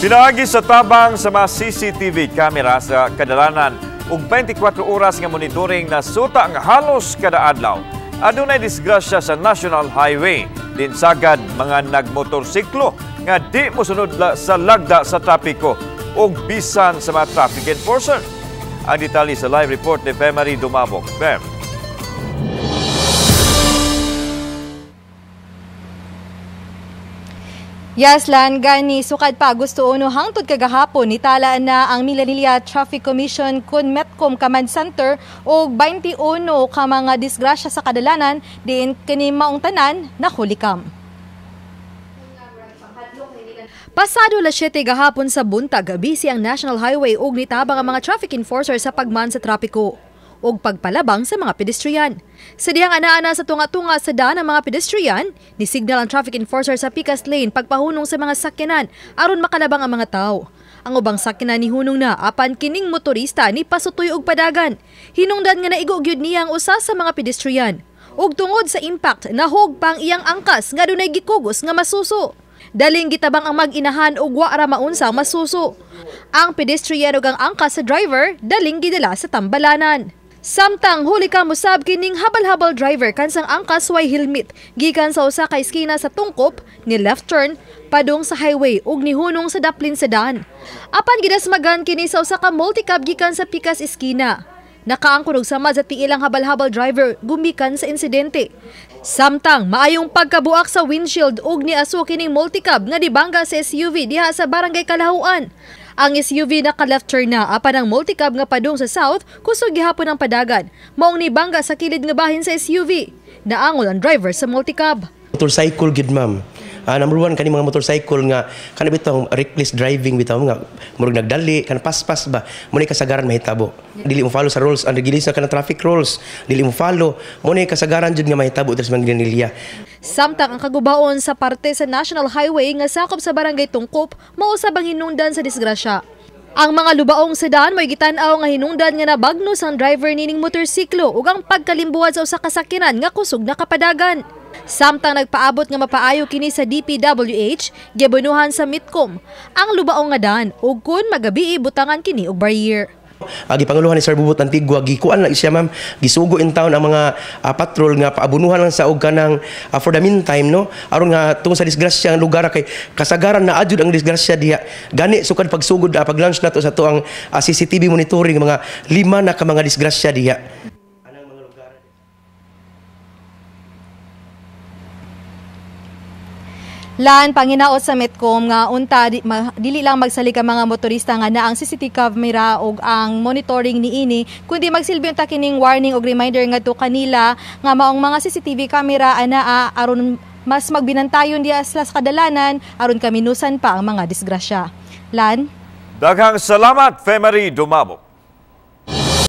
Pinaagi sa tabang sa mga CCTV camera sa kadalanan ug 24 oras nga monitoring na suta ang halos kada adlaw. Adunay disgrasya sa National Highway. Dinsagad mga nagmotorsiklo nga di mosunod sa lagda sa trapiko ug bisan sa mga traffic enforcer. Ang detalye sa live report ni Femary Dumabok. Fem. Yes, Lan, gani sukad pa Agosto 1 hangtod kagahapon nitala na ang Minglanilla Traffic Commission kun Metcom Command Center og 21 ka mga disgrasya sa kadalanan diin kini maong tanan nahulikam. Pasado las 7 gahapon sa buntag, busy ang National Highway ug nitabang ang mga traffic enforcer sa pagman sa trapiko ug pagpalabang sa mga pedestrian. Sa dihang ana-ana sa tunga-tunga sa daan ang mga pedestrian, ni-signal ang traffic enforcer sa Picas Lane pagpahunong sa mga sakyanan aron makalabang ang mga tao. Ang ubang sakyanan nihunong na apan kining motorista ni pasutoy og padagan. Hinungdan nga naigo gyud niya ang usa sa mga pedestrian. Ug tungod sa impact, nahog pang iyang angkas nga dunay gikugos nga masuso. Daling gitabang ang mag-inahan ug wa ra maunsa masuso. Ang pedestrian ug ang angkas sa driver daling gidala sa tambalanan. Samtang huli ka musab kining habal-habal driver kansang angkas way helmet gikan sa usa ka eskina sa Tungkop ni left turn padung sa highway ug nihunong sa daplin sa daan. Apan gidasmagan kini sa usa ka multicab gikan sa Picas eskina. Nakaangkon og sama sa tiilang habal-habal driver gumikan sa insidente. Samtang maayong pagkabuak sa windshield ug niaso kining multicab nga dibangga sa SUV diha sa Barangay Kalahuan. Ang SUV naka-left turn na apan ang multicab nga padung sa south kusog gihapon ang padagan. Maong nibangga sa kilid nga bahin sa SUV. Naangol ang driver sa multicab. Motorcycle gid ma'am. Number one kani mga motorcycle nga kana bitong reckless driving bitaw nga murag nagdali kana paspas ba mo ni kasagaran mahitabo. Dili mo follow sa rules and regulations kana traffic rules, dili mo follow mo ni kasagaran jud nga mahitabo diri sa Minglanilla. Samtang ang kagubaon sa parte sa National Highway nga sakop sa Barangay Tungkop mausab ang hinungdan sa disgrasya. Ang mga lubaong sedan may gitan-aw nga hinungdan nga nabagnos ang driver nining motorsiklo ug ang pagkalimbuhan sa usa ka sakyanan nga kusog na kapadagan. Samtang nagpaabot nga mapaayo kini sa DPWH, giabonohan sa Mitcom ang lubaong nga daan ug kun magabii butangan kini og barrier. Gipanguluhan ni Sir Bubot Antigua, gikuan lang siya ma'am, gisugo in town ang mga patrol nga paabunuhan lang sa og kanang for the meantime no, aron nga tungod sa disgrasya ang lugar kay kasagaran na adjud ang disgrasya diha. Gani sukad pagsugod pag-launch nato sa tuang CCTV monitoring mga 5 na ka mga disgrasya diha. Lan panginaot sa Metcom nga unta dili lang magsalig ang mga motorista nga na ang CCTV camera og ang monitoring niini kundi magsilbi unta kining warning og reminder ngadto kanila nga maong mga CCTV camera anaa aron mas magbinantayon diha sila sa kadalanan aron kaminusan pa ang mga disgrasya. Lan, daghang salamat, Femary Dumabok.